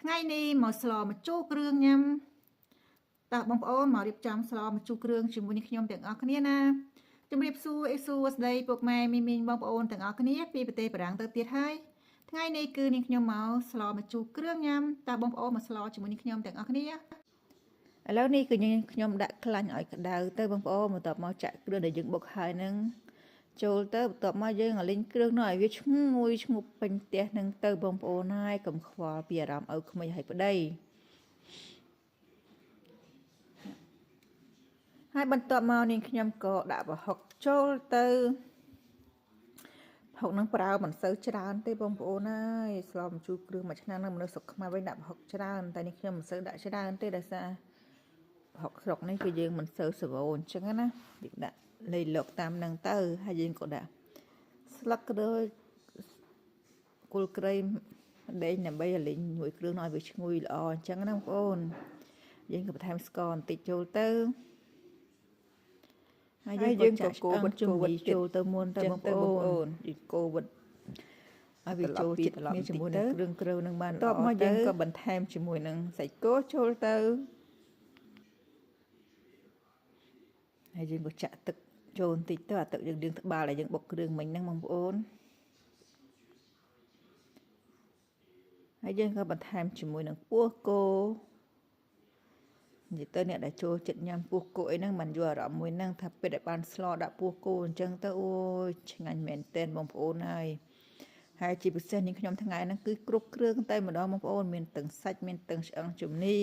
ថ្ងៃនេះមកស្លម្ជូរគ្រឿងញ៉ាំតើបងប្អូនមករៀបចំស្លម្ជូរគ្រឿងជាមួយនឹងខ្ញុំទាំងអស់គ្នាណាជំរាបសួរអេសួស្តីពុកម៉ែមីមីងបងប្អូនទាំងអស់គ្នាពីប្រទេសបារាំងទៅទៀតហើយថ្ងៃនេះគឺនាងខ្ញុំមកស្លម្ជូរគ្រឿងញ៉ាំតើបងប្អូនមកស្លជាមួយនឹងខ្ញុំទាំងអស់គ្នាឥឡូវនេះគឺខ្ញុំដាក់ខ្លាញ់ឲ្យក្តៅទៅបងប្អូនបន្ទាប់មកចាក់គ្រឿងដែលយើងបុកហើយនឹងចូលទៅបន្ទាប់មកយើងឲ្យលីងគ្រឿងនោះឲ្យវាឈ្ងុយឈ្ងប់ពេញផ្ទះនឹងទៅបងប្អូនហើយកុំខ្វល់ពីអារម្មណ៍ឪក្មេងឲ្យប្តីហើយបន្ទាប់មកនាងខ្ញុំក៏ដាក់ប្រហុកចូលទៅប្រហុកនឹងប្រើមិនសូវច្រើនទេបងប្អូនហើយស្លម្ជូរគ្រឿងមួយឆ្នាំនឹងមនុស្សស្រុកខ្មែរវិញដាក់ប្រហុកច្រើនតែនេះខ្ញុំមិនសូវដាក់ច្រើនទេដោយសារប្រហុកស្រុកនេះគឺយើងមិនសូវសវោអញ្ចឹងណាយើងដាក់លៃលកតាមនឹងទៅហើយយើងក៏ដាក់ស្លឹកក្រូចគល់ក្រៃដេញដើម្បីឲ្យលីងមួយគ្រឿងឲ្យវាឈ្ងុយល្អអញ្ចឹងណាបងប្អូនយើងក៏បន្ថែមស្ករបន្តិចចូលទៅហើយយើងក៏កូរវិតជំនីចូលទៅមុនទៅបងប្អូនយើងកូរវិតឲ្យវាចូលចិត្តគ្នាជាមួយនឹងគ្រឿងក្រៅនឹងបានល្អតបមកយើងក៏បន្ថែមជាមួយនឹងសាច់គោចូលទៅហើយយើងក៏ចាក់ទឹកចូលបន្តិចទៅអាទឹកយើងលាងត្បាល់ដែលយើងបុកគ្រឿងមិញហ្នឹងបងប្អូនហើយយើងក៏បន្ថែមជាមួយនឹងពោះគោនិយាយទៅអ្នកដែលចូលចិត្តញ៉ាំពោះគោអីហ្នឹងមិនយល់អារម្មណ៍មួយហ្នឹងថាពេលដែលបានស្លដាក់ពោះគោអញ្ចឹងទៅអូយឆ្ងាញ់មែនទែនបងប្អូនហើយហើយជាពិសេសនាងខ្ញុំថ្ងៃហ្នឹងគឺគ្រប់គ្រឿងតែម្ដងបងប្អូនមានទាំងសាច់មានទាំងឆ្អឹងជំនី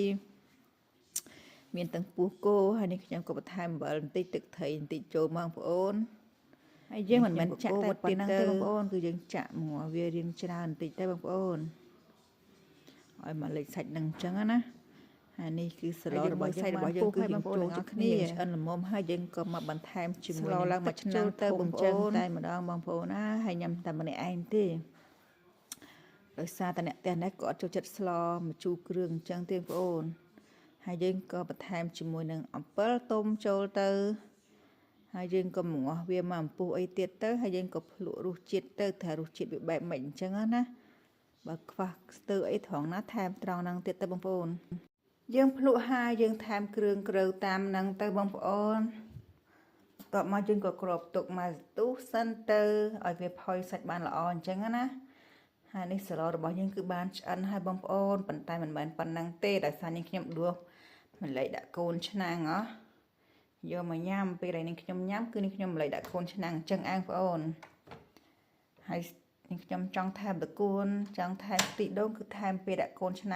មានទាំងពោះគោហើយនេះខ្ញុំក៏បន្ថែមអំបិលបន្តិចទឹកត្រីបន្តិចចូលមកបងប្អូនហើយយើងមិនមែនចាក់តែប៉ុណ្្នឹងទេបងប្អូនគឺយើងចាក់មកវារៀងច្រើនបន្តិចទេបងប្អូនឲ្យមកលេចសាច់នឹងអញ្ចឹងណាហើយនេះគឺស្លរបស់សាច់របស់យើងគឺយើងចូលចិត្តគ្នាឆ្អិនល្មមហើយយើងក៏មកបន្ថែមជាមួយស្លឡើងមួយឆ្នាំទៅបងប្អូនតែម្ដងបងប្អូនណាហើយញ៉ាំតែម្នាក់ឯងទេដោយសារតែអ្នកផ្ទះនេះក៏អត់ចូលចិត្តស្លម្ជូរគ្រឿងអញ្ចឹងទេបងប្អូនហើយយើងក៏បន្ថែមជាមួយនឹងអំពិលទុំចូលទៅហើយយើងក៏ងាស់វាមកអំពុះអីទៀតទៅហើយយើងក៏ភ្លក់រសជាតិទៅថារសជាតិវាបែបម៉េចអញ្ចឹងណាបើខ្វះស្ទើអីត្រង់ណាថែមត្រង់ហ្នឹងទៀតទៅបងប្អូនយើងភ្លក់ហើយយើងថែមគ្រឿងក្រៅតាមហ្នឹងទៅបងប្អូនបន្ទាប់មកយើងក៏គ្របទុកមកស្ទុះសិនទៅឲ្យវាផុយសាច់បានល្អអញ្ចឹងណាហើយនេះស្លរបស់យើងគឺបានឆ្អិនហើយបងប្អូនប៉ុន្តែមិនមែនប៉ុណ្ណឹងទេដោយសារនេះខ្ញុំដួសម្លេដាក់កូនឆ្នាំងហ៎យកមកញ៉ាំពេលដែលនេះខ្ញុំញ៉ាំគឺនេះខ្ញុំម្លេដាក់កូនឆ្នាំងអញ្ចឹងឯងបងប្អូនហើយនេះខ្ញុំចង់ថែមតកួនចង់ថែមខ្ទិះដូងគឺថែមពេលដាក់កូនឆ្នាំង